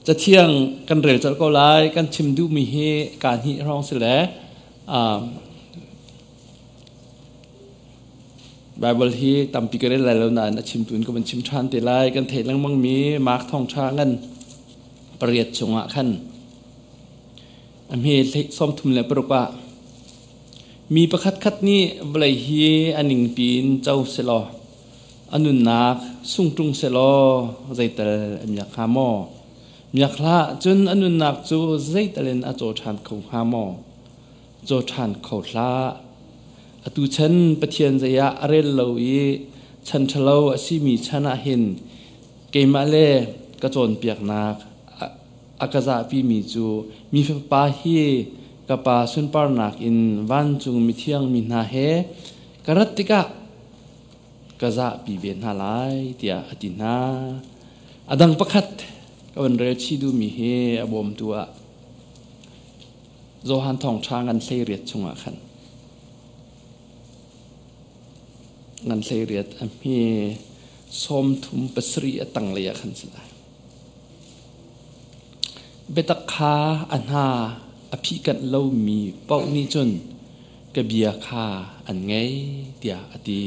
Cathiang kan rel colh ko lai. Kan chim duhmi hi kaa hnih hrawng si le Bible hi tampi ka rel lai lo nain a chimtu in ka van chim ṭhan te lai. Kan theih lengmangmi Mark thawngṭha ngan pariat chungah khan a hme 36 ah mi pakhatkhat nih vawlei hi a ningpi in co selaw a nunnak sungṭung selaw zeital a miak hnga maw? Miak hlah, cun a nunnak cu zeital in a caw ṭhan kho hnga maw? Caw ṭhan kho hlah. Atu chan Pathian zei ah a rel lo i chan ṭhalo a simi chan ah hin keimah le ka cawnpiaknak a ka zahpimi cu mi fapa hi ka Pa sunparnak in vancung mithiang mi hna he ka rat tikah ka zahpi ve hna lai tiah a ti hna. A dang pakhat ka van rel chih duhmi hi a bawmtu ah Johan Thawngṭha ngan 18 chungah khan ngan 18 a hme 37 a tanglei ah khan si lai. Biatak kha a hna a phihkanh lomi paoh nih cun ka bia kha an ngei tiah a ti.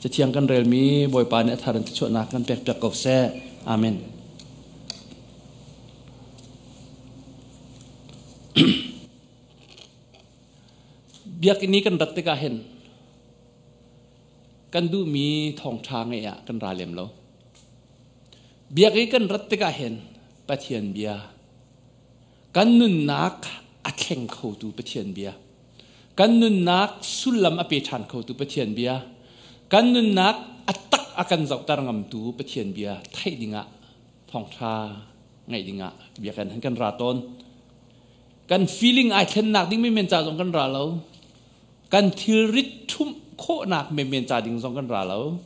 Cathiang kan relmi Bawipa nih a thar in thluachuahnak kan pekpiak ko seh. Amen. Biakinn i kan rat tikah hin kan duhmi thawngṭha ngeih ah kan ra lem lo. Biak i kan rat tikah hin Pathian bia kan nunnak a thleng khotu Pathian bia kan nunnak sullam a pe ṭhan khotu Pathian bia kan nunnak a tak a kan zohter ngamtu Pathian bia theih dingah thawngṭha ngaih dingah biakinn han kan ra tawn. Kan feeling ai thlennak ding menmen ca zong kan ra lo. Kan thilrit ṭhumh khawhnak menmen ca ding zong kan ra lo.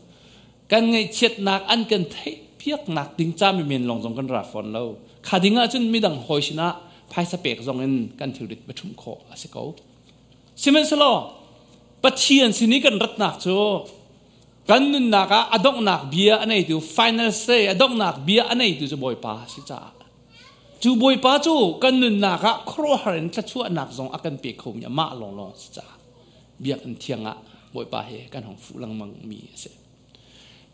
Kan ngaihchiatnak an kan theih piaknak ding ca menmen lawng zong kan ra fawn lo. Kha ding ahcun midang hawi sinah phaisa pek zong in kan thilrit va ṭhumh khawh a si ko. Sihmanhsehlaw Pathian sin i kan ratnak cu kan nunnak ah a donghnak bia a neitu final say a donghnak bia a neitu cu Bawipa a si caah cu Bawipa cu kan nunnak ah khuaruahhar in thluachuahnak zong a kan pe khomi amah lawnglawng a si caah biakinn thiang ah Bawipa he kan hong fuh lengmang mi a si.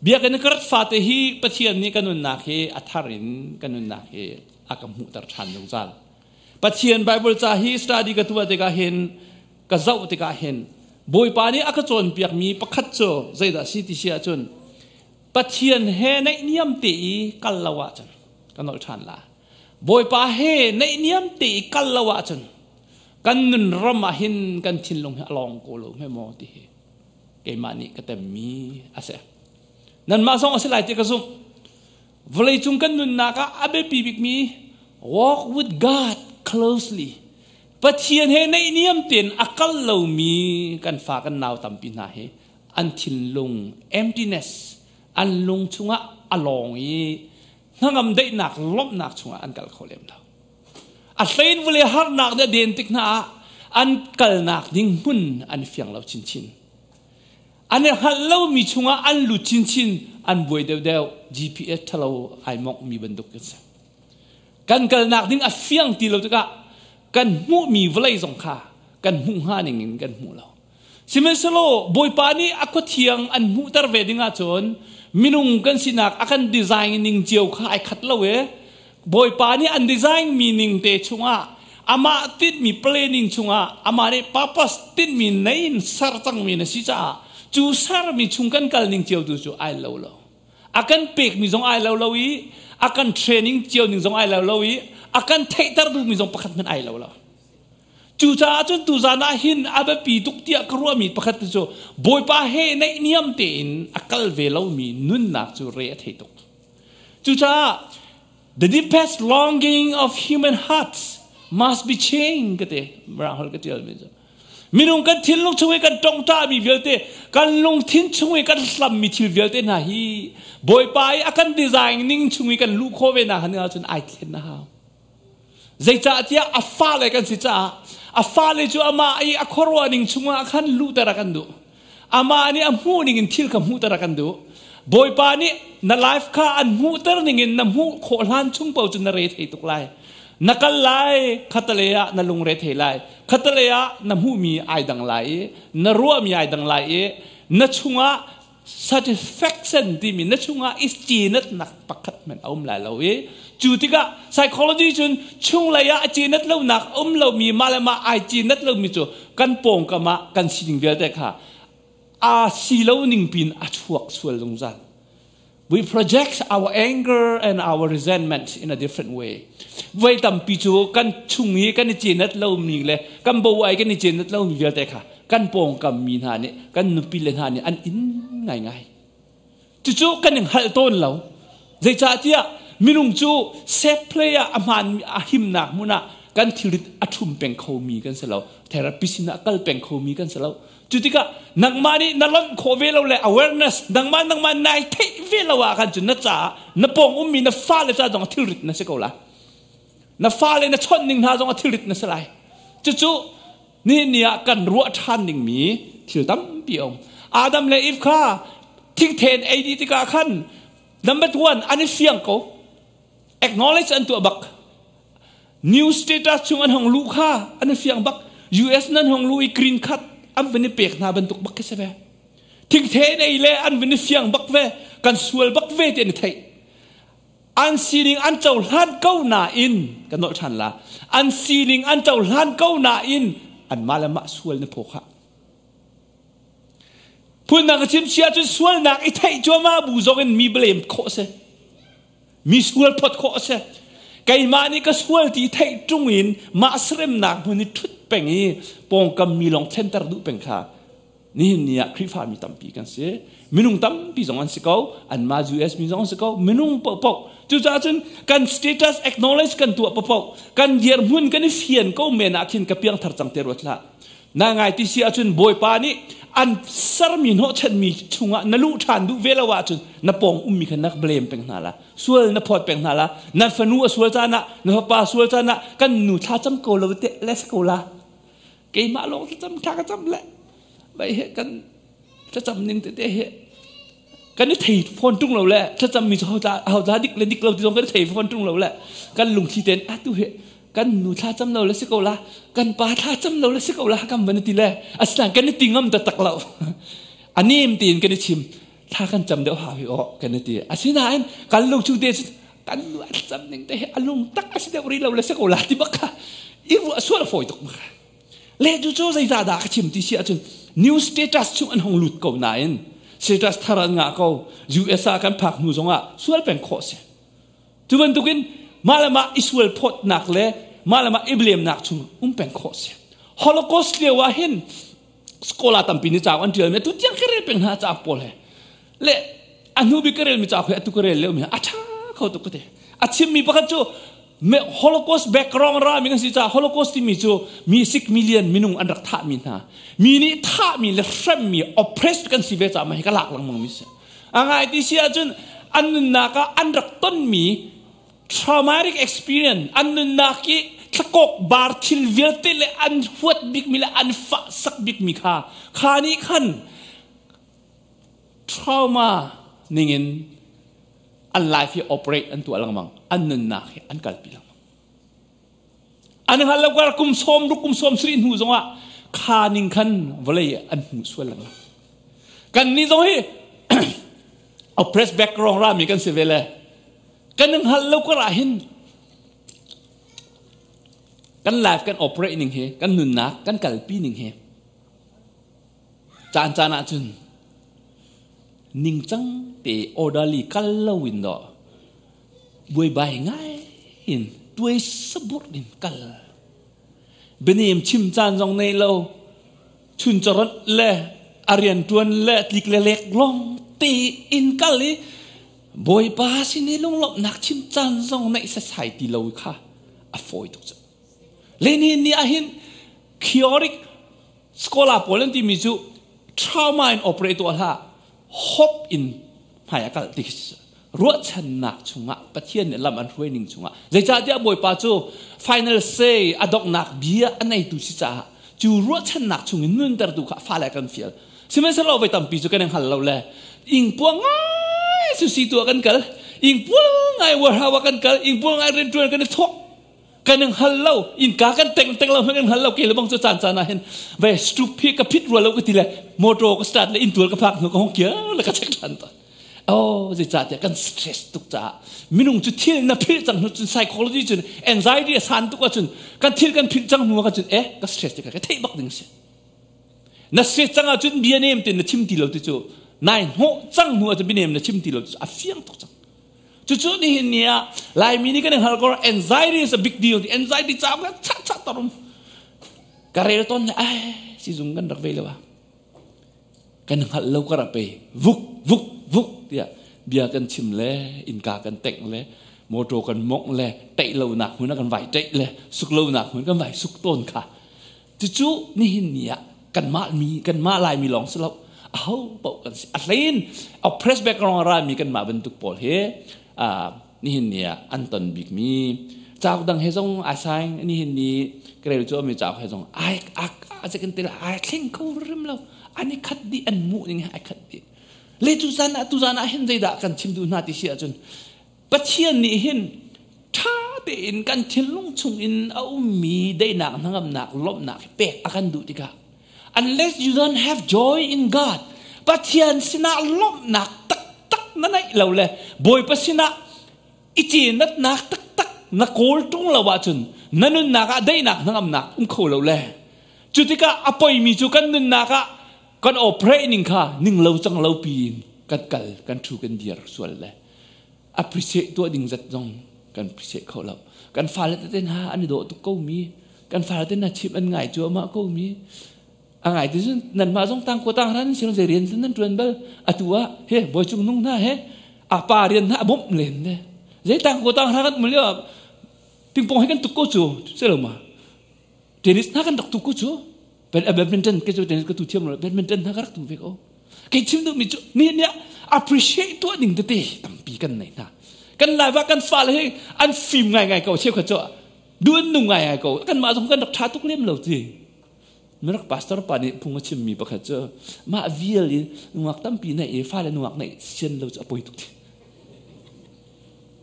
Biakinn ka rat fate hi Pathian nih ka nunnak hi a thar in ka nunnak hi a ka hmuhter ṭhan zungzal. Pathian Bible ca hi study ka tuah tikah hin ka zoh tikah hin Bawipa nih a ka cawnpiakmi pakhat cu zeidah si ti si ahcun Pathian he naihniam te i kal lo ahcun ka nolh ṭhan la. Bawipa he naihniam te i kal lo ahcun kan nun ram ah hin kan thinlung hi a lawng ko lo hme maw ti hi keimah nih ka temmi a si. Nanmah zong a si lai ti ka zumh. Vawleicung kan nunnak ah a biapi bikmi walk with God closely. Pathian he naihniam tein a kal lomi kan fa kan nau tampi hna hi an thinlung emptiness an lung chungah a lawng i hnangam daihnak lawmhnak chungah an kal kho lem lo. A hlein vawlei harnak nih a den tik hna ah an kalnak ding hmun an fiang lo chinchin. An i hngalh lomi chungah an lut chinchin an buai deuhdeuh GPS ṭhalo ai monghmi bantuk kan si. Kan kalnak ding a fiang ti lo tikah kan hmuhmi vawlei zong kha kan hmuh hnga ning in kan hmu lo. Sihmanhsehlaw Bawipa nih a khuathiang an hmuhter ve ding ahcun minung kan sinak a kan design ning cio kha ai khat lo e. Bawipa nih an design mi ning te chungah amah tinhmi planning chungah amah nih purpose tinhmi nei in ser cangmi na si caah cu sermi chung kan kal ning cio tu cu ai lo lo. A kan pekmi zong ai lo lo i a kan training cio ning zong ai lo lo i a kan theihter duhmi zong pakhat hmanh ai lo lo. Cucaah cun tuzan ah hin a biapi tuk tiah ka ruahmi pakhat cu Bawipa he naihniam tein a kal ve lomi nunnak cu re a thei tuk. Cucaah the deepest longing of human hearts must be changed ka ti mirang holh ka tialmi cu. Minung kan thinlung chung i kan tongṭahmi vialte, kan lungthin chung i kan hlammi thil vialte hna hi Bawipa i a kan design ning chung i kan luh khawh ve nak ahcun ai thlen a hau. Zeicahtiah a fale kan si caah a fale cu amah i a khuaruah ning chungah khan luhter a kan duh. Amah nih a hmuh ning in thil kha hmuhter a kan duh. Bawipa nih na life kha an hmuhter ningin na hmuh khawh hlan chung paoh cu na re thei tuk lai. Na kal lai khatalei ah na lungre thei lai. Khatalei ah na hmuhmi ai dang lai i na ruahmi ai dang lai i na chungah satisfaction timi na chungah i cinatnak pakhat hmanh a um lai lo i cu tikah psychology cun chunglei ah a cinat lonak um lomi mah le mah ai cinat lomi cu kan pawngkam ah kan sining vialte kha aa si lo ning pin a chuak sual zungzal. We project our anger and our resentment in a different way. Voi tampi cu kan chung i kan i cinat lomi le kan bo ai kan i cinat lomi vialte kha kan pawngkam mi hna nih kan nupi le hna nih an in ngaingai. Cucu kan in hngalh tawn lo. Zeicahtiah minung cu safe play ah a hmaan a himnak hmun ah kan thilrit a ṭhum peng khomi kan si lo. Therapy sinah kal peng khomi kan si lo. Cu tikah nangmah nih na lonh khawh ve lo le awareness nangmah nangmah nai theih ve lo ah khan cun na caah na pawng ummi na fale ca zong thilrit na si ko la. Na fale na chawnh ning hna zong a thilrit na si lai. Cucu nihin ni ah kan ruah ṭhan dingmi thil tampi a um. Adam le Eve kha thingthen ei dih tikah khan number one an i fiang ko. Acknowledge an tuah bak. New status chung an hong luh kha an i fiang bak. US nan hong luh i green card an van i pek hna bantuk bak khi si ve. Thingthen ei le an van i fiang bak ve. Kan sual bak ve ti an i theih. An sining an cohlan ko nain kan nolh ṭhan la. An sining an cohlan ko nain anmah le mah sual na phaw khah. Phundang ka chim si ahcun sualnak i theih cuahmah bu zong in mi blame khawh a si. Mi sual phot khawh a si. Keimah nih ka sual ti theih ṭung in mah seremnak hmun i ṭhut peng i pawngkam mi lawng thlenter duh peng kha nihin ni ah Khrihfa mi tampi kan si. Minung tampi zong an si ko. Anmah US mi zong an si ko. Minung paohpaoh. Cucaah cun kan status acknowledge kan tuah paohpaoh kan dirhmun kan i fian ko men ah khin ka piangthar cang te ruat hlah. Na ngai ti si ahcun Bawipa nih an sermi hnawhchanmi chungah na luh ṭhan duh ve lo ahcun na pawng ummi kha na blame peng hna la. Sual na phawt peng hna la. Na fanu a sual caan ah, na fapa a sual caan ah kan nu thla cam ko lo te le si ko la. Keimah lawng thlacam thla ka cam le vai he kan thlacam ning tete he kan i thei fawn ṭung lo le thlacam mi cu ho ta dik le dik lo ti zong kan i thei fawn ṭung lo le kan lungthli tein atu he kan nu thla cam lo le si ko la, kan pa thla cam lo le si ko la kan van ti le asinain kan i ti ngam taktak lo. Anem tein kan i chim thla kan cam deuh hau hi aw kan i ti. Asinain kan lung chung te kan nu a cam ning te hi a lung tak a si deuh rih lo le si ko la ti bak kha i ruah sual a fawi tuk bak. Le cu cu zeicah dah ka chim ti si ahcun new status chung an hong lut ko nain status thar an ngah ko. US ah kan phak hnu zongah sual peng khawh si. Cu bantukin mah le mah i sual phawtnak le mah le mah i blemnak chung um peng khawh si. Holocaust lio ah hin scholar tampi nih cauk an ṭial mi atu tiang ka rel peng hna cauk pawl he le a hnu bik ka rel mi cauk he atu ka rel lio mi a ṭha kho tuk ka ti. A chimmi pakhat cu Holocaust background ra mi kan si caah Holocaust timi cu mi 6 million minung an rak thahmi hna mi nih thahmi le hremmi oppressed kan si ve caah mah hi ka lak lengmang mi si. A ngai ti si ahcun an nunnak ah an rak tonmi traumatic experience an nunnak i thlakawk bar thil vialte le an huat bikmi le an fah sak bikmi kha kha nih khan trauma ningin an life hi operate an tuah lengmang, an nunnak hi an kalpi lengmang. An hngal lo kar kum 60 kum 70 hnu zongah kha ning khan vawlei an hmu sual lengmang. Kan nih zong hi oppressed background rami kan si ve le kan hngal lo kar ah hin kan life kan operate ning hi, kan nunnak kan kalpi ning hi caan caan ah cun ningcang te orderly kal lo in dawh buaibai ngai in tuai sabur in kal. Bianem chim caan zong nei lo, chun chorot le a rian ṭuan le tlik le lek lawng te in kal i Bawipa sin i lunglawmhnak chim caan zong neih sasai ti lo kha a fawi tuk cu. Le nihin ni ah hin chaotic scholar pawl an timi cu trauma in operate tuah hlah, hope in hmai a kal ti khi si. Ruahchannak chungah Pathian nih lam an hruai ning chungah zeicahtiah Bawipa cu final say a donghnak bia a neitu si caah cu ruahchannak chungin nuntertu kha fale kan fial. Sihmanhsehlaw voi tampi cu kan i hngal lo le ingpuang ngai Susi tu kan kal ing pual ngai war hawa kan kal ing pual ngai rian tuan kan i thawk kan in hal lo innka kan teng teng lo kan hal lo ke le bang cu caan caan ah hin ve stup hi ka phit rua lo ka ti le motor ka start le intual ka phak hnu ka hong kir le ka check than ta. Oh, zeicahtiah kan stress tuk caah minung cu thil na philh cang hnu cun, psychology cun anxiety a san tuk ahcun, kan thil kan philh cang hnu ah cun ka stress ti ka theih bak ding si. Na stress cang ahcun bia nem ten na chim ti lo ti cu, nai hnawh cang hnu ahcun bia nem na chim ti lo ti cu a fiang tuk cang. Cucu nihin ni ah Laimi nih kan i hngal ko, anxiety is a big deal. Anxiety ca ka cha cha tarum ka rel ton le ai sizung kan rak ve lo ah kan hngalh lo kar ah pei vuk vuk vuk tiah bia kan chim le innka kan tengh le motor kan mongh le teih lonak hmun ah kan vai teih le suk lonak hmun kan vai suk tawn kha. Cucu nihin ni ah kanmah mi, kanmah Laimi lawng si lo, aho paoh kan si. A hlein oppress background a rami kanmah bantuk pawl hi nihin ni ah an ton bikmi cauk dang he zong ai saing. Nihin ni karel cu ami cauk he zong ai a kan tel ai thleng kho rim lo, an i khat dih, an muh ning ai khat dih le. Tu zan ah, tu zan ah hin zeidah kan chim duh hna ti si ahcun, Pathian nih hin ṭha tein kan thinlung chung in a ummi daihnak, hnangamnak, lawmhnak pek a kan duh tikah, unless you don't have joy in God, Pathian sinah lawmhnak taktak na neih lo le Bawipa sinah i cenatnak taktak na kawl ṭung lo ahcun, na nunnak ah daihnak, hnangamnak um kho lo le, cu tikah a poimi cu kan nunnak ah kan operate ning kha ning lo cang lo piin kan kal, kan ṭhu, kan dir sual le appreciate tuah ding zat zong kan appreciate kho lo. Kan fale tete hna an i dawh tuk ko mi, kan fale te hna chim an ngai cuahmah ko mi a ngai ti cun, nan mah zong tang ko tang ran sin zei rian nan tuan bal? Atu ah he boy cung nung hna he a pa rian hna a bawmh len ne. Zei tang ko tang ran kan mulio pingpong he kan tuk ko cu se lo ma, tennis hna kan rak tuk ko cu, badminton ke cu tennis ka tu thiam lo, badminton hna ka rak tu ve ko. Kei chim duhmi cu ni nih appreciate tuah ding tete tampi kan nei hna. Kan live ah kan fale hi an fim ngai ngai ko, cheukhat cu duh an nung ngai ngai ko. Kan mah zong kan rak tha tuk lem lo ti. Mirak pastor pa nih phung a chimmi pakhat cu, mah vial in nungak tampi nei i fale nungak neih sian lo cu a poi tuk ti.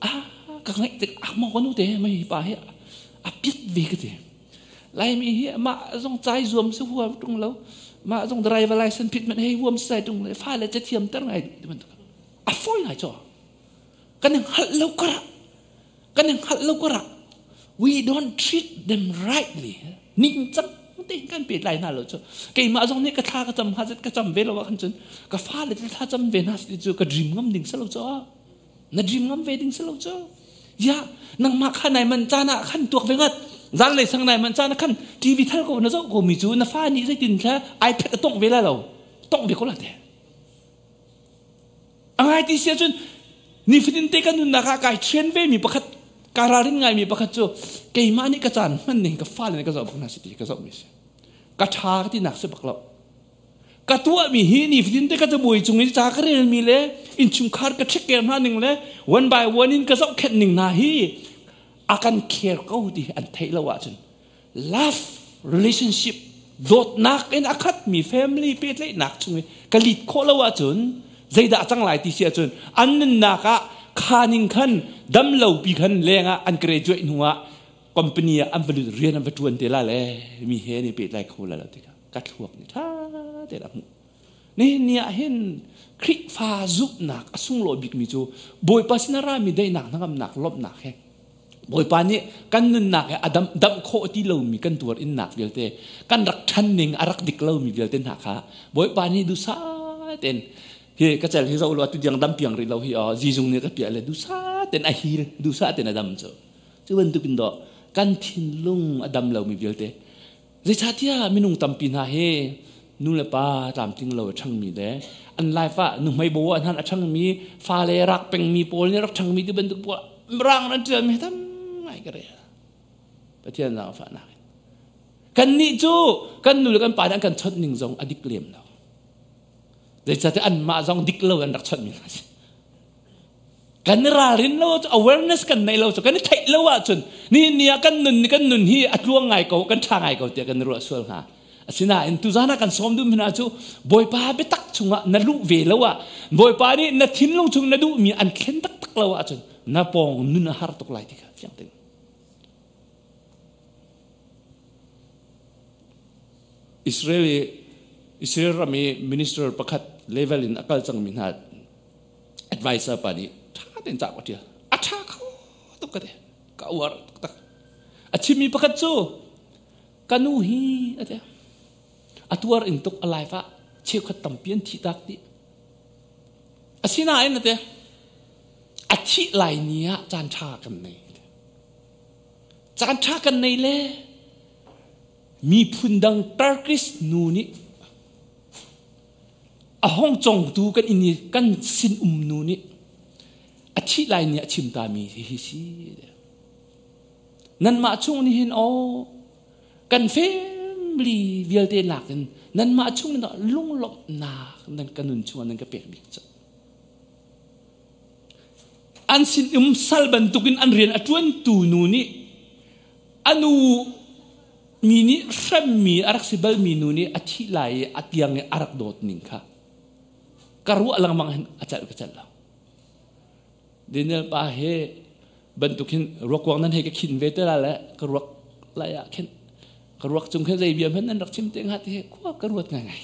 Ah, ka ngaih tik ah, maw ka nu te mai pa hi a piat ve ka ti. Laimi hi mah zong cai zuam si huam tung lo, mah zong driver license phit man hei huam sai tung le fale ca thiam ter ngai ti bantuk a foi ngai cho. Kan hngalh lo kara, kan hngalh lo kara, we don't treat them rightly, ning cang te kan pe lai hna lo chu. Keimah zong nih ka thla ka cam ha zet ka cam ve lo ah khan cun ka fale thla cam ve hna si cu ka dream ngam ding sa lo cho, na dream ngam ve ding si lo cu. Ya, nangmah kha nai man caan ah khan tuak ve ngat. Zan lei sang nai man caan ah khan TV thal ko na zoh ko mi cu na fa nih zeitin thla iPad a tongh ve la lo, tongh ve ko la te. A ngai ti sia cun, nifatin te kan nunnak ah kai train ve mi pakhat, ka ralrin ngai mi pakhat cu, keimah nih ka caan hman ning ka fale nih ka zoh bak hna si ti ka zoh mi si. Ka tha ka ti nak si bak lo. Ka tuahmi hi nifatin te ka cabuai cung i ca ka relmi le innchungkhar ka check hna ning le one by one in ka zohkhenh ning hna hi a kan care ko ti an theih lo ahcun, love relationship, dawtnak in a khatmi family pehtlaihnak chung i ka lit khawh lo ahcun, zeidah a cang lai ti si ahcun, an nunnak ah kha ning khan dam lo pi khan leng ah an graduate hnu ah company ah an va lut, rian an va tuan te la le mi he ni pehtlai kho la lo tikah ka thluak nih ṭha tein a hmuh. Nihin ni ah hin Khrihfa zumhnak a sunglawi bikmi cu Bawipa sin a rami daihnak, hnangamnak, lawmhnak he Bawipa nih kan nunnak he a dam, damh khawh ti lomi kan tuar innak vialte, kan rak ṭhan ning a rak dik lomi vialte hna kha Bawipa nih duhsah tein, hi ka cel hi zoh lo, tu tiang dam piang rih lo hi, zizung nih ka piah le duhsah tein a hil, duhsah tein a dam cu. Cu bantukin dawh kan thinlung a dam lomi vialte. Zeicahtiah minung tampi hna hi nu le pa tlamtling lo a ṭhangmi le an life ah nuhmei bo ah hnan a ṭhangmi, fale rak pengmi pawl nih rak ṭhangmi ti bantuk pawl rang nan ṭialmi tam ngai ka rel. Pathian zaangfahnak in. Kannih cu kan nu le kan pa nih an kan chawnh ning zong a dik lem lo. Zeicahtiah anmah zong dik lo an rak chawnhmi hna si. Kan i ralrin lo, awareness kan neih lo cu, kan i theih lo ahcun nihin ni ah kan nun, kan nun hi a tluang ngai ko, kan ṭha ngai ko tiah kan i ruah sual hnga. Asinain tuzan ah kan sawm duhmi hna cu Bawipa biatak chungah na luh ve lo ah Bawipa nih na thinlung chung na duhmi an thlen taktak lo ahcun na pawng nun a har tuk lai ti kha fiang tein. Israel i Israel ram i minister pakhat level in a kal cangmi hna advisor pa nih ṭha tein ca a ṭial. A ṭha kho tuk ka ti. Ka uar taktak. A chimmi pakhat cu Ka nu hi a ti. A tuar in tuk a life ah cheukhat tampi an thih tak dih. Asinain a ti. A thih lai ni ah caan ṭha kan nei. Caan ṭha kan nei le miphun dang Turkish nu nih a hong congtu kan inn i kan sin um nu nih a thih lai ni a chim ta mi hi si. Nanmah chung nih hin aw kan family vialte nakin nanmah chung in lunglawmhnak nan ka nun chungah nan ka pek bik cu. An sin um sal bantukin an rian a ṭuantu nu nih a nu mi nih hremmi a rak si balmi nu nih a thih lai i a tiang i a rak dawt ning kha ka ruah lengmang hin a celh ka celh lo. Daniel pa he bantuk hin ruakuang nan hei ka khin ve te la le ka ruak lai ah khin ka ruak cung khin zei bia hmanh nan rak chim te hnga ti khua ka ruat ngai ngai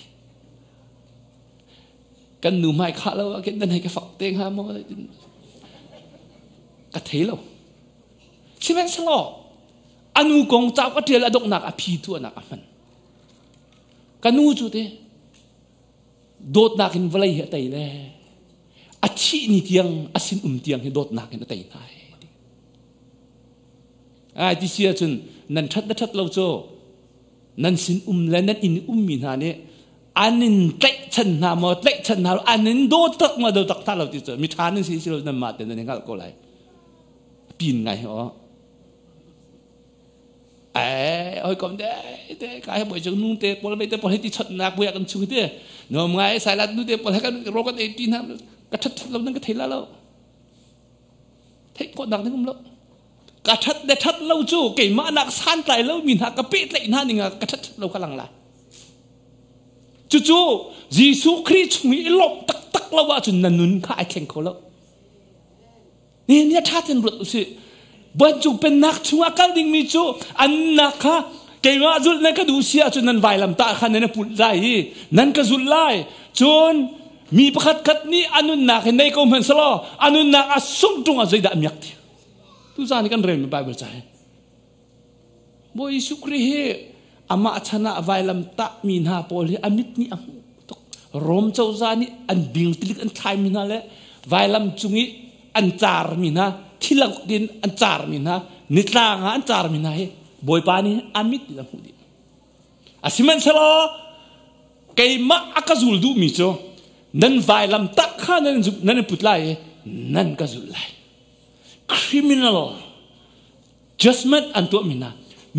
kan nu hmai khah lo ah khin nan hei ka fak te hnga maw ka thei lo sihmanhsehlaw anu kong cauk a ṭial a donghnak a phi tu anak a hman ka nu cu te Dawtnak in vawlei hi a tei le a thih ni tiang a sin um tiang hi dawtnak in a tei hna. Ai ti si ahcun nan ṭhat na ṭhat lo cu nan sin um le nan inn ummi hna nih an in tlaihchan hna maw tlaihchan hna lo an in daw tak maw daw tak hna lo ti cu mi ṭha nan si si lo nan mah te nan i hngalh ko lai pin ngai aw Ai hawikom te te ka he boi chung nu te pawl te pawl ti chot nak buya kan chung te nom ngai sailat nu te pawl kan ro kan ei ti na ka that that lo nan ka thei la lo thei ko nak ding um lo ka that de that lo chu keimah nak san tlai lo mi hna ka pe tlai hna ning ka that that lo ka lang la cucu Jesuh Khrih chung i lawmh taktak lo ahcun na nun kha ai thleng kho lo Ni ni a ṭha ten ruat usih. Vancung pennak chungah kal dingmi cu annak kha keimah zulh nan ka duh si ahcun nan vailam tah kha nan i pulh lai i nan ka zulh lai. Cun mi pakhat khat nih a nunnak hi nei ko hmanh selaw a nunnak a sungh ṭung ah zeidah a miak ti. Tuzaan i kan relmi Bible ca hi. Bawi Jesuh Khrih hi amah chan ah vailam tahmi hna pawl hi a mit nih a hmuh tuk. Rom cozah nih an bing tilik an thlaimi hna le vailam cung i an carmi hna, thilak in an carmi hna, nitlang ah an carmi hna hi Bawipa nih a mit in a hmuh dih. Asihmanhsehlaw keimah a ka zul duhmi cu nan vailam tak kha nan nan i put lai i nan ka zulh lai. Criminal judgment an tuahmi hna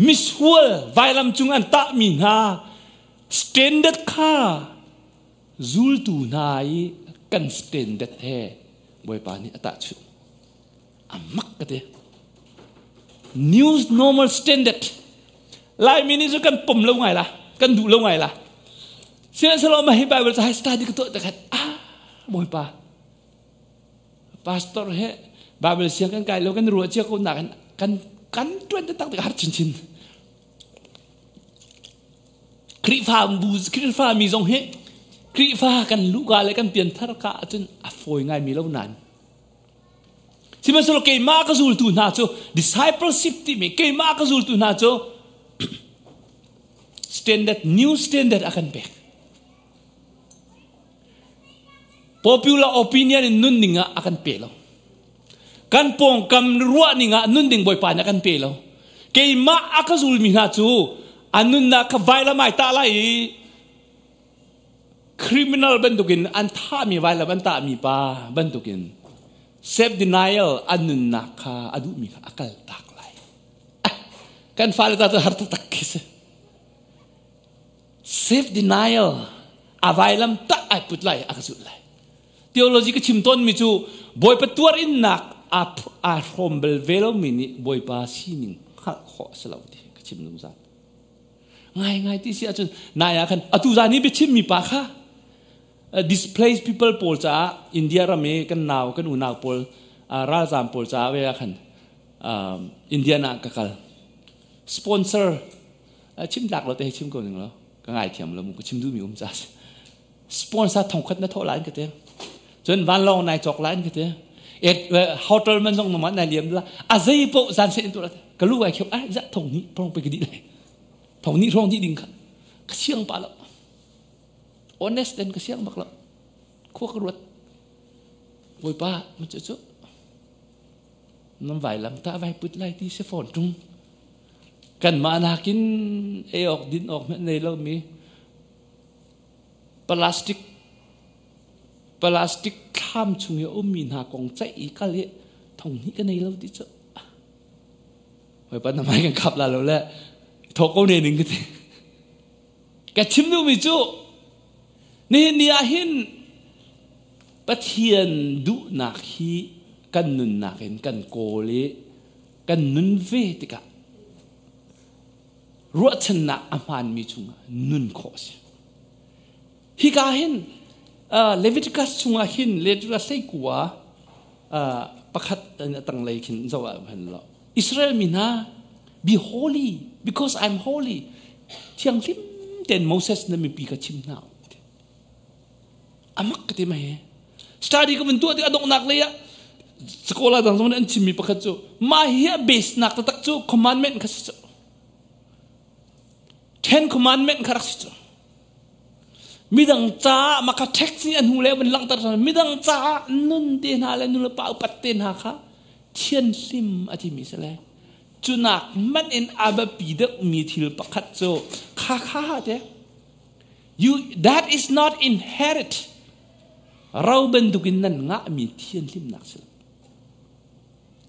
misual vailam cung an tahmi hna standard kha zultu hna i kan standard he Bawipa nih a tahchunh a mak ka ti new normal standard Laimi nih cu kan pom lo ngai la kan duh lo ngai la sihmanhsehlaw mah hi Bible ca study ka tuah takhat ah Bawipa Pastor he Bible siang kan kai lo kan ruah cia ko nak kan kan tuan tak tak har chinchin. Khrihfa bu Khrihfa mi zong hi Khrihfa kan luka le kan pianthar ka ahcun a fawi ngai mi lo nain Sihmanhsehlaw keimah ka zultu hna cu discipleship timi keimah ka zultu hna cu standard new standard a kan pek. Popular opinion in nun ning ah a kan pe lo. Kan pawngkam ruah ning ah nun ding Bawipa nih a kan pe lo. Keimah a ka zulmi hna cu an nunnak kha vailam ai tah lai i criminal bantukin an thahmi vailam an tahmi pa bantukin self denial an nunnak kha a duhmi kha a kal tak lai. Kan fale ta cu har taktak khi si. Self denial a vailam tak ai put lai a ka zulh lai. Theology ka chim tawnmi cu Bawipa tuar innak a aa hrawm bal ve lomi nih Bawipa sining hngalh khawh a si lo ti ka chim zungzal. Ngai ngai ti si ahcun nai ah khan atu zan i biachim mi pa kha displaced people pawl caah India ram i kan nau kan unau pawl ralzaam pawl caah ve ah khan India ah ka kal. Sponsor chim tlak lo te hei chim ko ning law ka ngai thiam lo mu ka chim duhmi um ca sponsor thongkhat na thawh lai ka te cun vanlawng nai cawk lai ka te hotel man zong noma nai liam la a zei po zan se tu ka lu ai kheu ai za thong ni prong pe ka di lai thong ni rong di ding kha ka siang pa lo honest den ka siang bak lo khua ka ruat bawipa ma chu chu nan vai lam ta vai put lai ti se phone tung kan mah nakin ei awk din awk hmanh nei lomi plastic plastic thlam chung i a ummi hna kong ceih i kal i thong hnih ka nei lo ti cu Bawipa na mai kan khap la lo le thawk ko ne ning ka ti ka chim duhmi cu nihin ni ah hin Pathian duhnak hi kan nunnak in kan kawl i kan nun ve tikah ruahchannak a hmaanmi chungah nun khawh a si. Hika hin Leviticus chungah hin Leviticus hleikua pakhat a tanglei khin zoh ah han lo. Israel mi hna be holy because I'm holy. Thianghlim ten Moses na mipi ka chim hna. Amak ka ti mai. Study ka vun tuah tik a donghnak lei ah Sekolah dang zong nih an chimmi pakhat cu mah hi a base nak taktak cu commandment kha si cu. Ten commandment kha rak si cu. Midang caah mah kha tax nih a hnu le van langhter midang caah nun te hna le nu le pa upat te hna kha thianhlim a timi si le cunak man in a biapi deuhmi thil pakhat cu kha kha te You, that is not inherit. Ro bantukin nan ngahmi thianhlimnak si lo.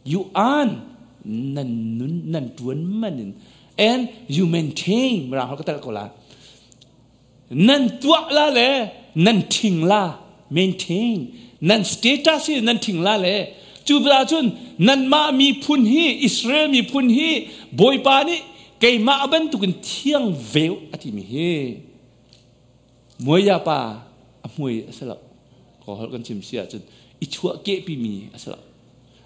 You earn nan nun nan tuan man in and you maintain mirang ka tel ko la nan tuah la le nan thing la maintain nan status hi nan thing la le cu bia cun nanmah miphun hi Israel miphun hi Bawipa nih keimah bantukin thiang veu a timi hi muaya pa a hmui a si lo ko holh kan chim si ahcun i chuah kehpimi a si lo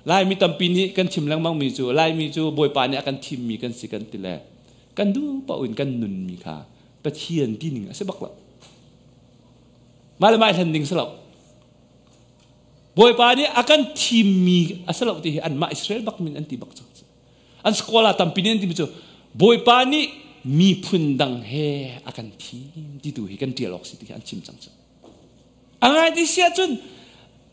Laimi tampi nih kan chim lengmang mi cu Laimi cu Bawipa nih a kan thimmi kan si kan ti le kan duh paoh in kan nunmi kha Pathian ti ning a si bak lo mah le mah hlen ding si lo Bawipa nih a kan thimmi a si lo ti hi anmah Israel bak min an ti bak cang An scholar tampi nih an timi cu Bawipa nih miphun dang he a kan thim ti tu hi kan ṭial awk si ti hi an chim cang cu. A ngai ti si ahcun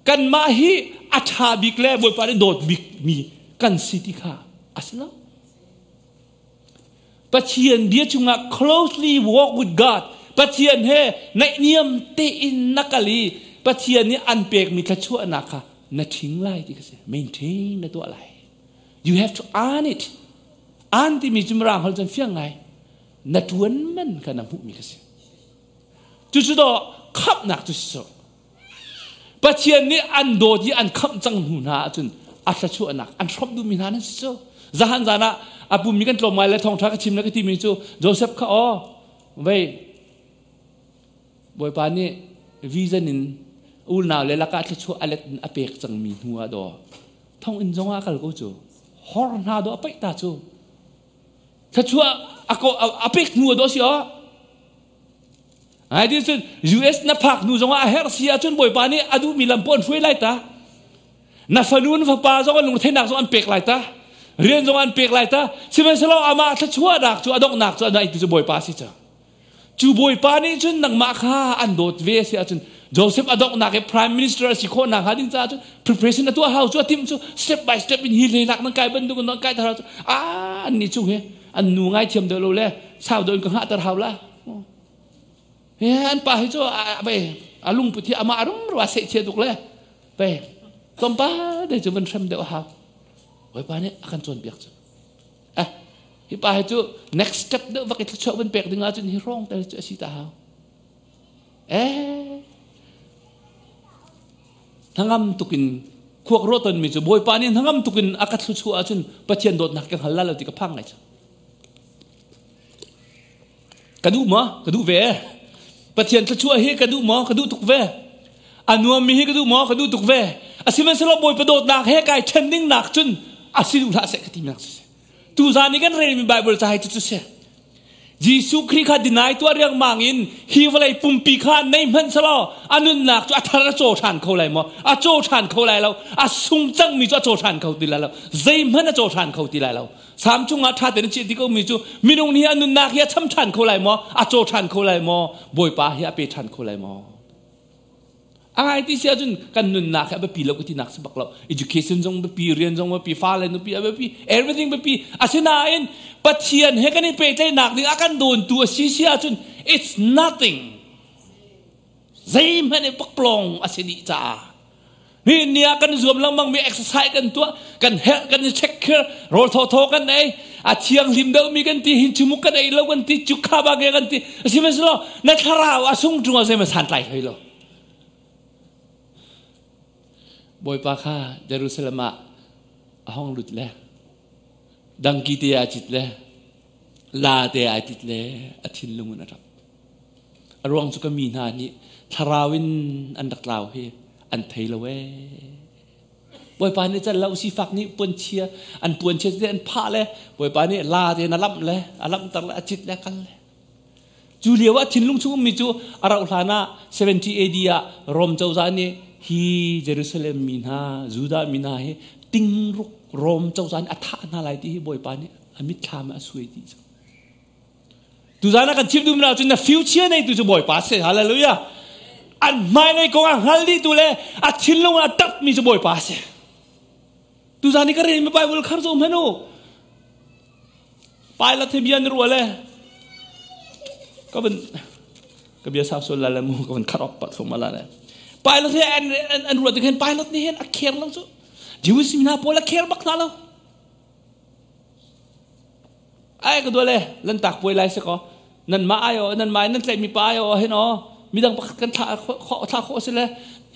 kanmah hi a ṭha bik le Bawipa nih dawt bik mi kan si ti kha a si lo. Pathian bia chungah closely walk with God Pathian he naihniam tein na kal i Pathian nih an pekmi thluachuahnak kha na ṭhing lai ti kha si maintain na tuah lai. You have to earn it. Earn timi cu mirang holh cun fiang ngai. Na ṭuan man kha na hmuhmi kha si. Cucu daw khamhnak cu si Pathian nih an dawt i an khamh cang hnu hna ahcun a thluachuahnak an hrawmh duhmi hna nan si cu. Zahan zan ah a pummi kan tlawm ngai le thawngṭha ka chim le ka timi cu Joseph kha aw vei Bawipa nih vision in unau le lakah thluachuah a let in a pek cangmi hnu ah daw thonginn zong ah kal ko cu hor hna daw a paih ta cu thluachuah a pek hnu ah daw si aw ai ti cun US na phak hnu zong ah a herh si ahcun Bawipa nih a duhmi lam pawn hruai lai ta na fanu na fapa zong an lungretheihnak zong an pek lai ta rian zong an pek lai ta sihmanhsehlaw amah thluachuahnak cu a donghnak cu a nai tu cu Bawipa si cang Cu bawipa nih cun nangmah kha an dawt ve a si ahcun Joseph a donghnak i prime minister a si khawh nakhnga ding caah cun preparation a tuah hau cu a timh cu step by step in hi hlei nan kai bantuk in nan kai tar hau cu a an nih chung hi an nu ngai thiam deuh lo le sau deuh in ka hngah ter hau la he an pa hi cu a a lungput hi amah rum ru a seh chia tuk le pe tlawmpa de cu van hrem deuh a hau bawipa nih a kan cawnpiak cu Eh, hi pa hi cu next step deuh vak i thluachuah van pek ding ahcun hi hrawng tel cu a si ta hau. Eh, hnangam tukin khuak ruah tonmi cu Bawipa nih hnangam tukin a ka thluachuah ahcun Pathian dawtnak ka hngal la lo ti ka phang ngai cu. Ka duh maw? Ka duh ve. Pathian thluachuah hi ka duh maw? Ka duh tuk ve. A nuammi hi ka duh maw? Ka duh tuk ve. Asihmanhsehlaw Bawipa dawtnak he kai ṭhen ding nak cun a si duh hlah seh ka tinak si. Tuzaan i kan relmi Bible ca hi cu si. Jesuh Khrih kha deny tuah riangmang in hi vawlei pumpi kha nei hmanh selaw a nunnak cu a thar a caw ṭhan kho lai maw? A caw ṭhan kho lai lo. A sung cangmi cu a caw ṭhan kho ti lai lo. Zeihmanh a caw ṭhan kho ti lai lo. Salm chungah ṭha tein a chiah ti komi cu minung nih a nunnak hi a cham ṭhan kho lai maw? A caw ṭhan kho lai maw? Bawipa hi a pe ṭhan kho lai maw? A ngai ti si ahcun kan nunnak hi a biapi lo ka tinak si bak lo. Education zong biapi, rian zong biapi, fale nupi a biapi, everything biapi. Asinain Pathian he kan i pehtlaihnak ding a kan dawntu a si si ahcun it's nothing. Zeihmanh i pakpalawng a si dih caah Ni ni ah kan zuam lengmang mi exercise kan tuah, kan herh, kan i check khir, rawl thawthaw kan ei, a thianghlim deuhmi kan ti, hin chumuk kan ei lo kan ti, cukha ba ke kan ti. Sihmanhsehlaw na thlarau a sung ṭung ah zeihmanh santlai hlei lo. Bawipa kha Jerusalem ah a hong lut le dangki te a cit le la te a tit le a thinlung in a ṭap. A ruang cu ka mi hna nih thlarau in an rak tlau hi an thei lo ee. Bawipa nih can lo sifak nih puanchia an puanchia te an phah le Bawipa nih la te na lamh le a lamhter le a cit le a kal le. Cu lio ah thinlung chung ummi cu a rauh hlan ah 70 AD ah Rom cozah nih hi Jerusalem mi hna Judah mi hna hi tingruk Rom cozah nih a thah hna lai ti hi Bawipa nih a mitthlam ah a suai dih cang. Tuzaan ah kan chim duhmi cun na future neitu cu Bawipa si. Hallelujah. An hmailei kong a hngal dihtu le a thinlung ah tapmi cu Bawipa si. Tuzaan i ka relmi Bible khar zo hmanh u. Pilot he bia na ruah le ka van ka bia sau sual la le mu ka van khat op pa thlum ala le. Pilot he an an ruah tik hin Pilot nih hin a care lo cu. Jewish mi hna pawl a care bak hna lo. Ai ka dual e lantak puai lai si ko nan mah ai o nan mah nan tlaih mi pa ai o hin o midang pakhat kan thlah khawh thlah khawh si le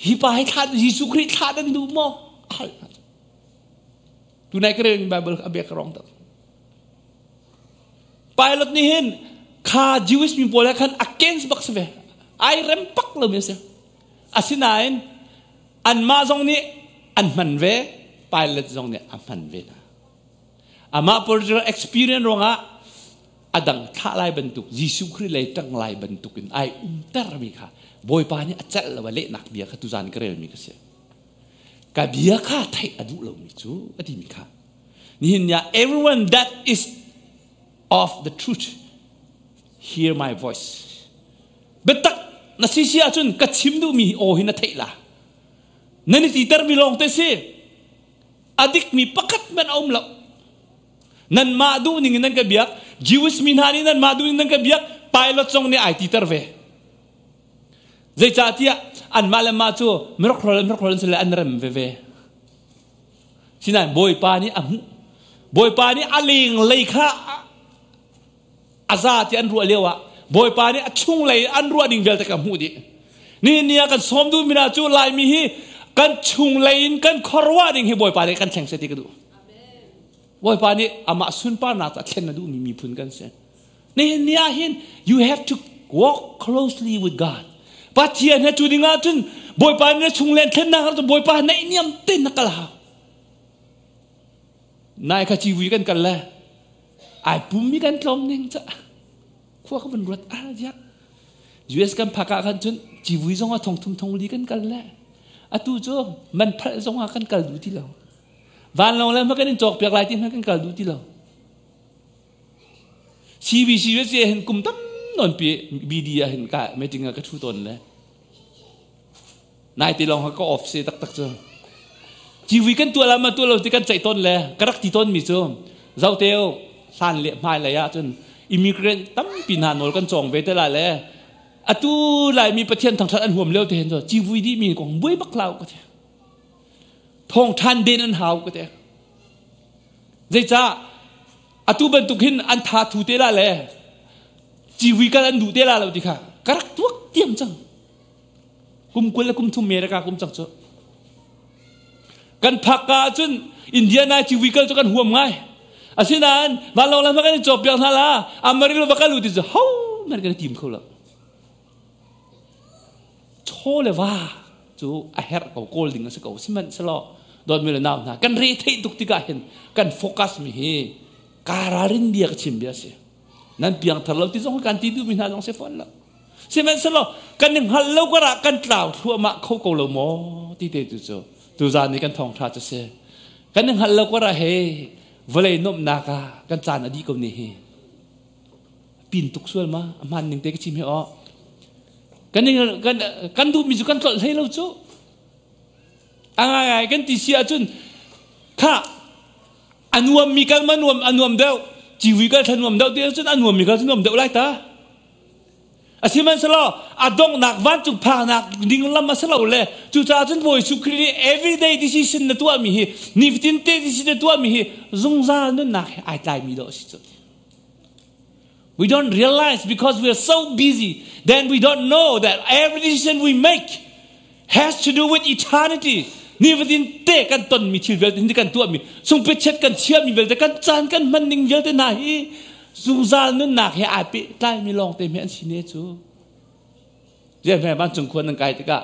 hi pa hi thlah Jesuh Khrih thlah nan duh maw hal tunai ka rel Bible a bia ka rong tak Pilot nih hin kha Jewish mi pawl he khan against bak si ve ai rem pak lo mi si asinain anmah zong nih an hman ve Pilot zong nih a hman ve hna Amah political experience ruangah a dang thlah lai bantuk Jesuh Khrih lei ṭang lai bantuk in ai umtermi kha Bawipa nih a celh lo a lehnak bia kha tuzan ka relmi ka si. Ka bia kha theih a duh lomi cu a timi kha. Nihin ni ah everyone that is of the truth hear my voice. Biatak na si si ahcun ka chim duhmi aw hi na theih la. Nan i titermi lawng te si. A dikmi pakhat hmanh a um lo. Nanmah duh ning in nan ka biak. Jewish mi hna nih nanmah duh ning nan ka biak. Pilot zong nih ai titer ve. Zeicahtiah anmah le mah cu mirokhrol mirokhrol an si le an rem veve. Sinain Bawipa nih a hmuh. Bawipa nih a lenglei kha a za ti an ruah lio ah Bawipa nih a chunglei an ruah ning vialte ka hmuh dih. Nihin ni ah kan sawm duh mi hna cu Laimi hi kan chunglei in kan khuaruah ding hi Bawipa nih kan thleng seh ti ka duh. Bawipa nih amah sunparnak a thlen a duhmi miphun kan si. Nihin ni ah hin you have to walk closely with God. Pathian he cu ding ahcun Bawipa nih na chunglei thlennak ah Bawipa naihniam tein na kal hau. Nai kha civui kan kal le ai pummi kan tlawm ning ca khua ka van ruat ah ziah US kan phak ah khan cun civui zong ah thong thum thong li kan kal le atu cu man phalh zong ah kan kal duh ti lo vanlawng le ma kan in cawk piak lai ti hmanh kan kal duh ti lo CBC USA hin kum tam non pi BD ah hin ka meeting ah ka thu tawn le Nai te lawng ka off se taktak cu. Civui kan tuah la ma tuah lo ti kan ceih tawn le ka rak ti tawn mi cu zoteo hlan le hmai lei ah cun immigrant tampi hna nawl kan cawng ve te la le atu laimi pathian thangthat an huam lio te hin cu civui dih mi kong buai bak lau ka ti thong than den an hau ka ti zeicah atu bantuk hin an tha thu te la le civui kal an duh te la lo ti kha ka rak tuak tiam cang Kum 20 le kum 30 America kum cang cu. Kan phak ka ahcun Indiana civui kal cu kan huam ngai. Asinain vanlawng lam kan in cawk piak hna la Amarillo va kal u ti cu ho man kan tim kho lo. Chaw le va cu a herh ko, kawl ding a si ko. Sihmanhsehlaw dawtmi le nau hna, kan re theih tuk tikah hin kan focus mi hi kaa ralrin bia ka chim bia a si. Nan piangthar lo ti zong kan ti duhmi hna zong si fawn lo. Sihmanhsehlaw kan i hngalh lo karah kan tlau thluahmah kho ko lo maw ti te tu cu tuzaan ni kan thawngṭha cu si. Kan i hngalh lo karah he vawlei nuamhnak ah kan caan a dih ko ni hi. Pin tuk sual ma a hmaan ning te ka chim hi aw. Kan kan kan duhmi cu kan tlolh hlei lo cu. A ngai kan ti si ahcun kha a nuammi kal ma nuam a nuam deuh civi kal thla nuam deuh ti ahcun a nuammi kal cu nuam deuh lai ta. Asihmanhsehlaw a donghnak vancung phaknak ding lam a si lo le cucaah cun Bawi Jesuh Khrih nih everyday decision na tuahmi hi nifatin te decision na tuahmi hi zungzal nunnak he ai tlaimi dawh a si cu. We don't realize because we are so busy, then we don't know that every decision we make has to do with eternity. Nifatin te kan tonmi thil vialte hi kan tuahmi sungpitchet kan chiahmi vialte kan caan kan hman ning vialte hna hi zungzal nunnak he ai pehtlaimi lawng te an si ne cu. Ziah hme vancung khua nan kai tikah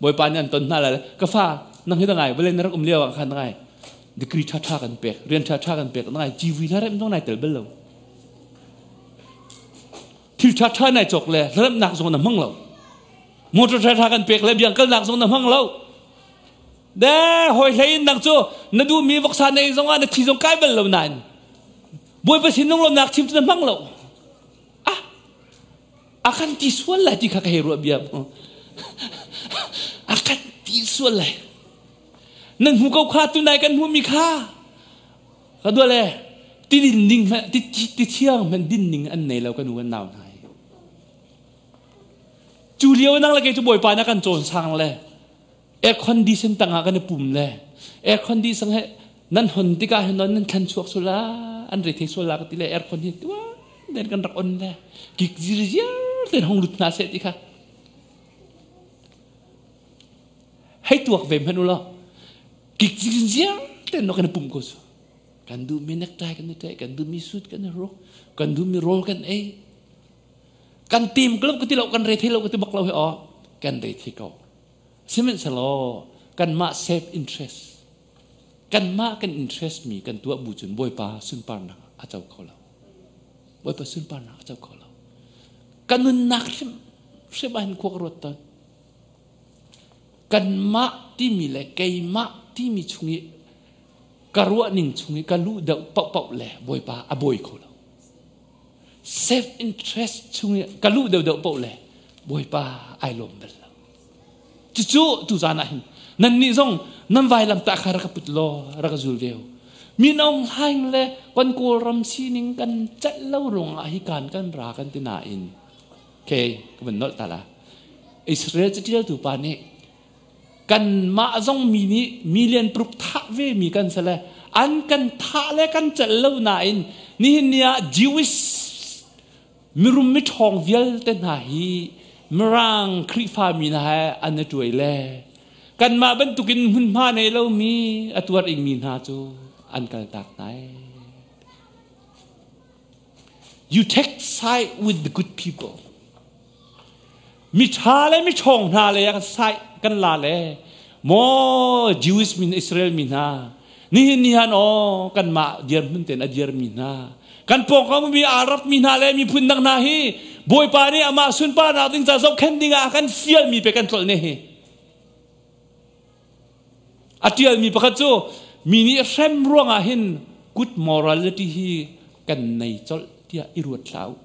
Bawipa nih an ton hna lai ka fa nang hi da ngai vawlei na rak um lio ah khan ngai degree ṭha ṭha kan pek rian ṭha ṭha kan pek ngai GV na rem zong nai tel bal lo thil ṭha ṭha nai cawk le remnak zong na hmang lo motor ṭha ṭha kan pek le biang kalnak zong na hmang lo de hoi hlei in nang cu na duhmi voksa nei zong ah na thi zong kai bal lo nain Bawipa sin lunglawmnak chim cu na hmang lo ah a kan ti sual lai ti kha ka hei ruah bia a kan ti sual lai nan hmu ko kha tunai kan hmuhmi kha ka dua le ti din ning ti ti thiang hman din ning an nei lo kan u kan nau hna cu lio nang le kei cu bawipa na kan cawn sang le air condition tangah kan i pum le air condition he nan hon tikah hin nan thlan chuak sula an re thei sual la ka ti le air con hi tua den kan rak on le kik zir ziar ten hong lut hna seh ti kha hei tuak ve hmanh ulaw kik zir ziar ten no kan i pum ko su kan duh mi necktie kan i teh kan duh mi suit kan i ruk kan duh mi roll kan ei kan tim ko ka ti lo kan re thei lo ka ti bak lo he aw kan re thei ko Sihmanhsehlaw kanmah self interest kanmah kan interest mi kan tuah bu cun Bawipa sunparnak a co kho lo. Bawipa sunparnak a co kho lo. Kan nunnak hrim hrim ah hin khua ka ruat tawn. Kanmah timi le keimah timi chung i ka ruah ning chung i ka luh deuh paohpaoh le Bawipa a bawi kho lo. Self interest chung i ka luh deuhdeuh paoh le Bawipa ai lawm bal lo. Cucu tuzaan ah hin nannih zong nan vailam tah kha rak ka put law rak ka zul ve u. Min Aung Hlaing le kan Kawlram sining kan celh lo ruangah hi kan kan ra kan ti nain okay ka van nolh ta la. Israel catialtu pa nih kanmah zong mi nih million pruk thah ve mi kan si le an kan thah le kan celh lo nain nihin ni ah Jewish mirum miṭhawng vialte hna hi Mirang Khrihfa mi hna he an i ṭuai le kanmah bantukin hmunhma nei lomi a tuar ingmi hna cu an kaltak hna ai. You take side with the good people. Miṭha le miṭhawng hna le kan side kan la le maw Jewish min Israel mi hna nihin ni han aw kanmah dirhmun ten a dirmi hna kan pawngkam mi Arab mi hna le miphun dang hna hi Bawipa nih amah sunparnak ding ca zohkhenh ding ah kan fialmi pe kan tlolh ne hi a tialmi pakhat cu mi nih hrem ruangah hin good morality hi kan nei colh tiah i ruat hlah u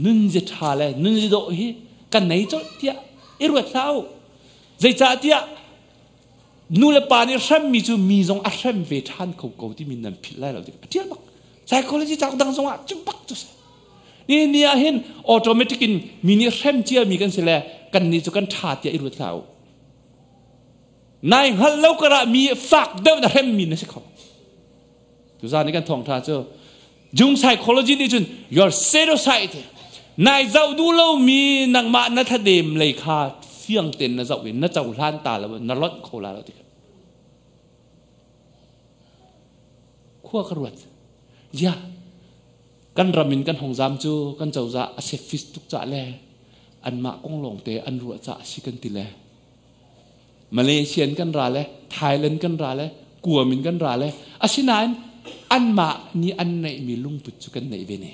nunzia ṭha le nunzia dawh hi kan nei colh tiah i ruat hlah u zeicahtiah nu le pa nih hremmi cu mi zong a hrem ve ṭhan kho ko timi nan philh lai lo ti a ṭial bak psychology cauk dang zong ah cu bak cu si ni ni ah hin automatic in mi nih hrem ciami kan si le kan nih cu kan ṭha tiah i ruat hlah u nai hngalh lo karah mi fak deuh na hremmi na si kho tuzan ni kan thawngṭha cu Jung psychology nih cun your shadow side nai zoh duh lomi nangmah na thladem lei kha fiang tein na zoh i na cohlan ta lo na lonh kho la lo ti khua ka ruat ya. Kan ram in kan hong zam cu kan cozah a sefis tuk cah le anmah kong lawngte an ruah cah a si kan ti le Malaysia in kan ra le Thailand kan ra le Guam in kan ra le asinain anmah nih an neihmi lungput cu kan neih ve ne.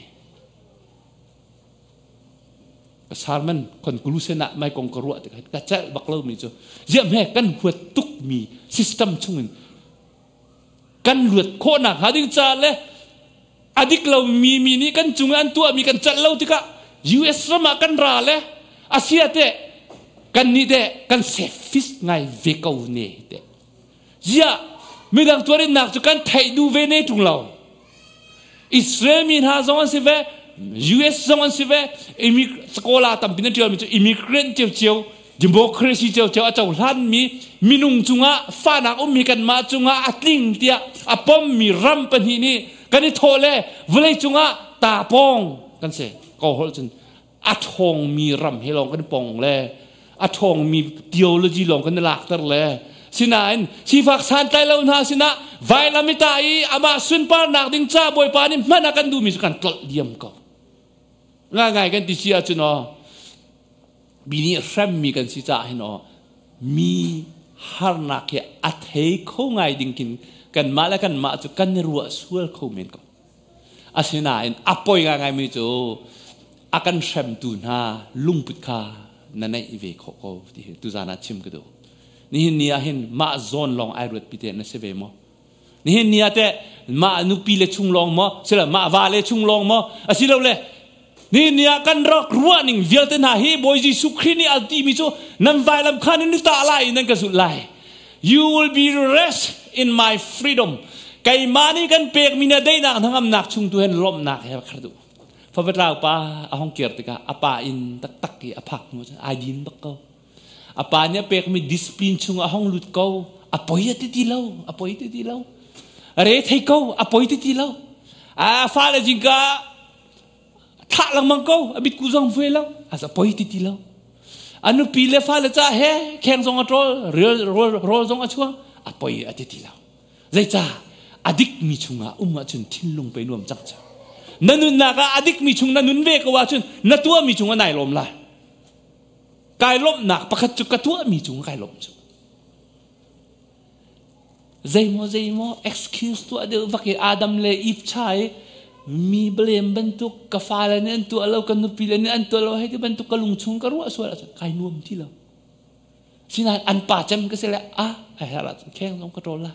Ka sermon conclusion ah mai kong ka ruah tikah ka celh bak lomi cu ziam he kan huat tukmi system chungin kan luat khawhnak hnga ding ca le a dik lomi mi nih kan cung an tuahmi kan celh lo tikah US ram ah kan ra le asia te kan nih te kan selfish ngai ve ko ne te ziah midang tuarinnak cu kan theih duh ve ne ṭung lo. Israel mi hna zong an si ve, US zong an si ve, Sakola tampi na ṭialmi cu immigrant ciocio, democracy ciocio a cohlanmi minung cungah fahnak ummi kanmah cungah a tling tiah a pommi ram pahnih nih kan i thawh le vawlei cungah tapawng kan si. Ko holh cun a ṭhawngmi ram he lawng kan pong le a ṭhawngmi theology lawng kan i lakter le sinain sifak santlai lo hna sinah vailam i ta i amah sunparnak ding ca Bawipa nih hman a kan duhmi cu kan tlolh diam ko. Ngai kan ti si ahcun aw mi nih hremmi kan si caah hin aw mi harnak hi a thei kho ngai ding khin kanmah le kanmah cu kan i ruah sual kho men ko. Asinain a poi ngaingaimi cu a kan hremtu hna lungput kha na neih ve khawh ko ti hi tuzan ah chim ka duh. Nihin ni ah hin mah zawn lawng ai ruat pi te na si ve maw? Nihin ni ah teh mah nupi le chung lawng maw? Sila mah va le chung lawng maw? Asilole nihin ni ah kan rak ruah ning vialte hna hi Bawi Jesuh Khrih nih a timi cu nan vailam khan in tah lai i nan ka zulh lai. You will be rest in my freedom. Keimah nih kan pekmi na daihnak hnangamnak chung tu hin lawmhnak he khar duh. Favatlau pa a hong kir tikah a pa inn taktak i a phak hnu cun ai din bak ko. A pa nih a pekmi discipline chung a hong lut ko. A poi a ti ti lo. A poi ti ti lo. Re thei ko. A poi ti ti lo. A fale jingka thlah lengmang ko a mitku zong vuai lo a za poi ti ti lo a nupi le fale ca he kheng zong a ṭawl rawl zong a chuang a poi a ti ti lo zeicah a dikmi chungah um ahcun thinlung pe nuam cang cang na nunnak ah a dikmi chung na nun ve ko ahcun na tuahmi cungah nai lawm lai kai lawmhnak pakhat cu ka tuahmi cung kai lawm cu Zeimaw zeimaw excuse tuah deuh vak i Adam le Eve cha i mi blame bantuk ka fale nih an tuah lo ka nupi le nih an tuah lo hei ti bantuk ka lungchung ka ruah sual ahcun kai nuam ti lo. Sinain an pa cem ka si le a a herh ahcun kheng zong ka ṭawl la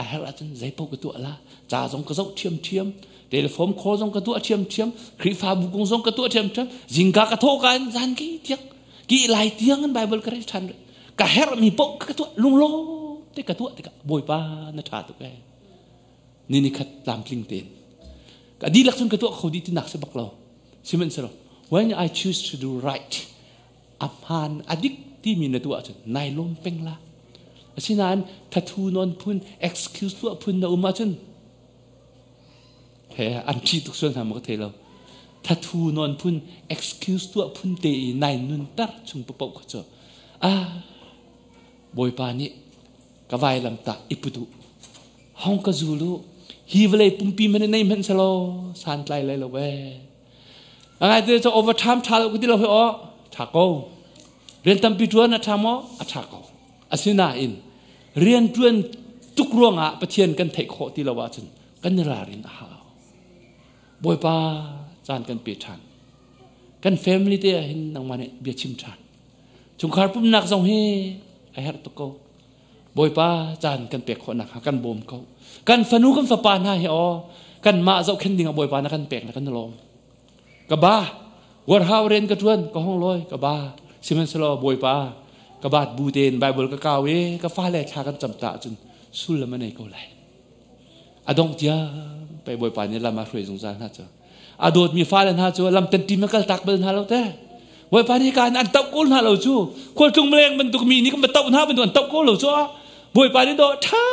a herh ahcun zeipaoh ka tuah la ca zong ka zoh ṭhiamṭhiam telephone call zong ka tuah ṭhiamṭhiam Khrihfabu kong zong ka tuah ṭhiamṭhiam zingka ka thawh ka in zan ki tiang ki lai tiang in Bible ka rel ṭhan rih ka herhmi paoh ka tuah lunglawm te ka tuah tikah Bawipa na ṭha tuk ee ni ni khat tlamtling tein ka dihlak cun ka tuah kho dih tinak si bak lo sihmanhsehlaw when I choose to do right a hmaan a dik timi na tuah ahcun nai lawm peng la asinain thathu non phun excuse tuah phun na um ahcun he an ṭih tuk sual hna maw ka thei lo thathu non phun excuse tuah phun te i nai nun tar chung papoh kha cu ah Bawipa nih ka vailam tah i put u hong ka zul u hi vawlei pumpi man nei hmanh selaw santlai lai lo ee angai te cu overtime ṭha lo ka ti lo hi aw ṭha ko rian tampi ṭuan a ṭha maw a ṭha ko asinain rian ṭuan tuk ruangah Pathian kan theih khawh ti lo ahcun kan i ralrin a hau. Bawipa caan kan pe ṭhan. Kan family te ah hin nangmah nih bia chim ṭhan. Chungkhar pumnak zong hi a herh tuk ko. Bawipa caan kan pek khawhnak hnga kan bawm ko. Kan fanu kan fapa hna hi aw kanmah zohkhenh ding ah Bawipa na kan pek na kan lawm. Ka ba warhau rian ka ṭuan ka hong lawi ka ba sihmanhsehlaw Bawipa ka baat bu tein Bible ka kau i ka fale thla kan cam ta ahcun sullam a nei ko lai. A dongh tiang pei Bawipa nih lam a hruai zungzal hna cu. A dawtmi fale hna cu lam tanṭim a kaltak bal hna lo te. Bawipa nih kaan an toh ko hna lo cu. Khualtlung leng bantuk mi nih kan va toh hna bantuk an toh ko lo cu. Bawipa nih dawh ṭha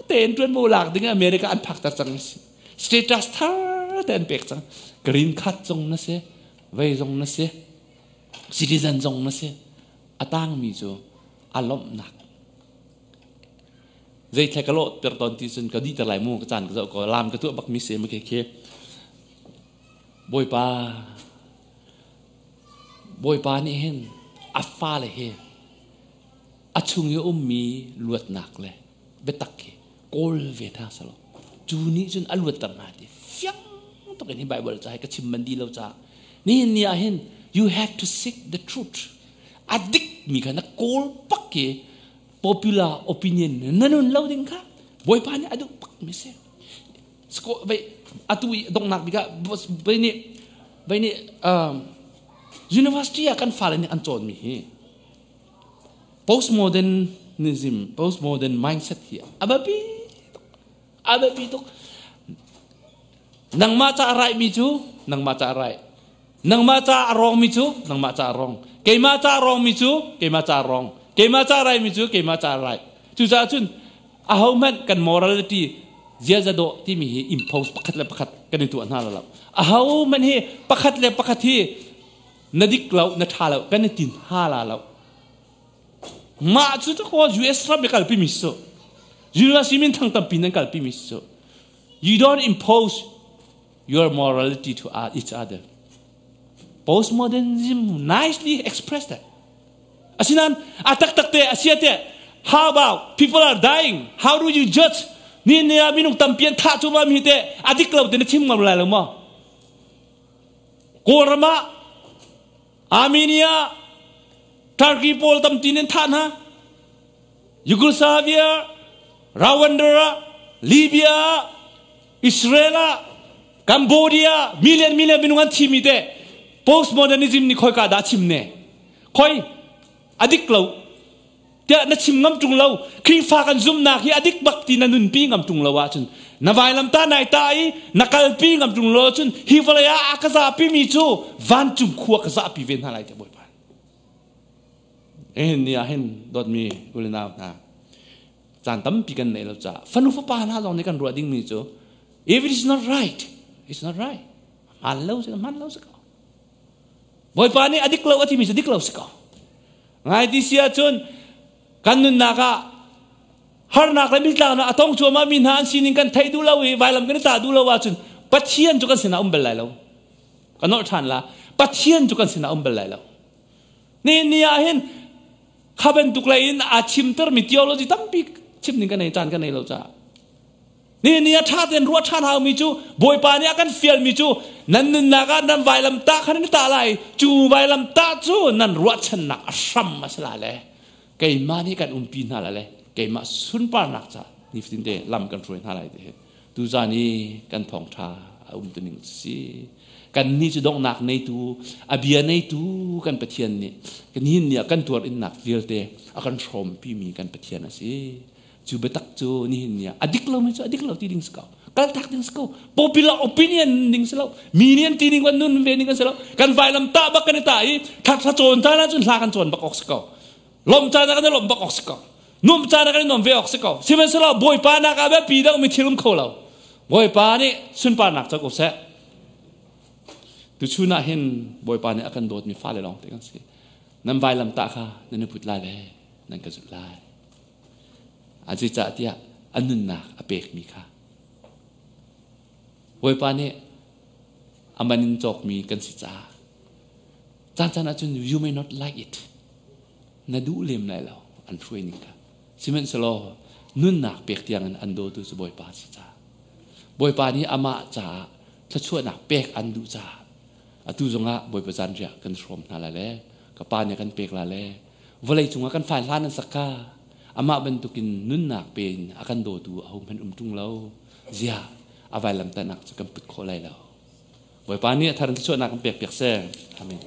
tein ṭuanvo lak ding America an phakter cang si. Status thar te an pek cang. Green card zong na si, vei zong na si, citizen zong na si. A tangmi cu a lawmhnak Zeithlek ka lawhter tawn ti cun ka dihter lai mu ka caan ka zoh ko lam ka tuah bak mi si ma khi khi. Bawipa Bawipa nih hin a fale hi a chung i ummi luatnak le biatak hi kawl ve hna selaw cu nih cun a luatter hna ti fiang tuk in hi Bible ca hi ka chim man di lo caah nihin ni ah hin you have to seek the truth. A dik mi kha na kawl pak i popular opinion na nun lo ding kha Bawipa nih a duh pak mi si. Atu i donghnak bik ah vai nih vai nih university ah kan fale nih an cawn mi hi postmodernism, postmodern mindset hi a biapi tuk, a biapi tuk. Nangmah ca a rai mi cu nangmah ca a rai, nangmah ca a rawng mi cu nangmah ca a rawng, keimah ca a rawng mi cu keimah ca a rawng, keimah ca a rai mi cu keimah ca a rai. Cucaah cun ahohmanh kan morality, ziaza dawh timi hi impose pakhat le pakhat kan i tuah hna lo. Ahohmanh hi pakhat le pakhat hi na dik lo, na ṭha lo kan i tin ha la lo. Mah cu ta ko US ram i kalpi mi su, university min thang tampi nan kalpi mi su. You don't impose your morality to each other. Postmodernism nicely expressed that. Asinain a taktak te a sia te, how about people are dying? How do you judge? Ni ne ah minung tampi an thah cu ma mi te a dik lo te na chim ngam lai lo maw? Kawlram ah Armenia, Turkey pawl tampi nan thah hna. Yugoslavia, Rwanda, Libya, Israel ah, Cambodia, million million minung an thi mi te postmodernism ni khoi ka dah chim ne? Khoi adik lo tiah na chim ngam ṭung lo. Khrihfa kan zumhnak hi adik bak ti na nunpi ngam ṭung lo ahcun, na vailam ta nai ta i na kalpi ngam ṭung lo ahcun, hi vawlei ah a ka zapi mi cu vancung khua ka zahpi ve hna lai tiah Bawipa hin ni ah hin. Dawtmi ulenau hna, caan tampi kan neih lo caah fanu fapa hna zong nih kan ruah dingmi cu, if it is not right, it's not right. Hman lo si, hman lo si ko. Bawipa nih a dik lo a timi cu dik lo si ko. Ngai ti si ahcun kan nunnak ah harnak le mitlaknak a tong cuahmah mi hna an sining kan theih duh lo i vailam kan i tah duh lo ahcun Pathian cu kan sinah um bal lai lo. Ka nolh ṭhan la. Pathian cu kan sinah um bal lai lo. Ni ni ah hin kha bantuk lei in aa chimtermi theology tampi chim ding kan nei, caan kan nei lo caah. Ni ni a ṭha tein ruah ṭhan haumi cu, Bawipa nih a kan fialmi cu, nan nunnak ah nan vailam tah kha nan i tah lai, cu vailam tah cu nan ruahchannak a hram a si lai le keimah nih kan umpi hna lai le keimah sunparnak ca nifatin te lam kan hruai hna lai ti hi tuzan i kan thawngṭha a um tuning si. Kan ni cu donghnak neitu, a bia neitu kan Pathian nih kan hin ni ah kan tuar innak vialte a kan hrawmpi mi kan Pathian a si. Cu biatak cu nihin ni ah a dik lomi cu a dik lo ti ding si ko, kaltak ding si ko, popular opinion ding si lo, mi nih an ti ning kan nun ve ning kan si lo. Kan vailam tah bak kan i tah i thla thla cawn caan ahcun hla kan cawn bak awk si ko, lawm caan ah kan i lawm bak awk si ko, nuam caan ah kan i nuam ve awk si ko. Sihmanhsehlaw Bawipa nak ah biapi deuh mi thil um kho lo. Bawipa nih sunparnak co ko seh. Tuchun ah hin Bawipa nih a kan dawtmi fale lawng te kan si. Nan vailam tah kha nan i put lai le nan ka zulh lai. Zeicahtiah a nunnak a pekmi kha Bawipa nih a man in cawkmi kan si caah caan caan ahcun you may not like it, na duh lem lai lo an hruai ning kha. Sihmanhsehlaw nunnak pek tiang in an dawtu cu Bawipa si caah, Bawipa nih amah caah thluachuahnak pek an duh caah atu zongah Bawipa zanriah kan hrawm hna lai le ka pa nih kan pek la le vawlei cungah kan fai hlan an sak kha amah bantukin nunnak pe in a kan dawtu ahohmanh um ṭung lo. Zia a vailam tahnak cu kan put khawh lai lo. Bawipa nih a thar in thluachuahnak kan pek piak seh. Amen.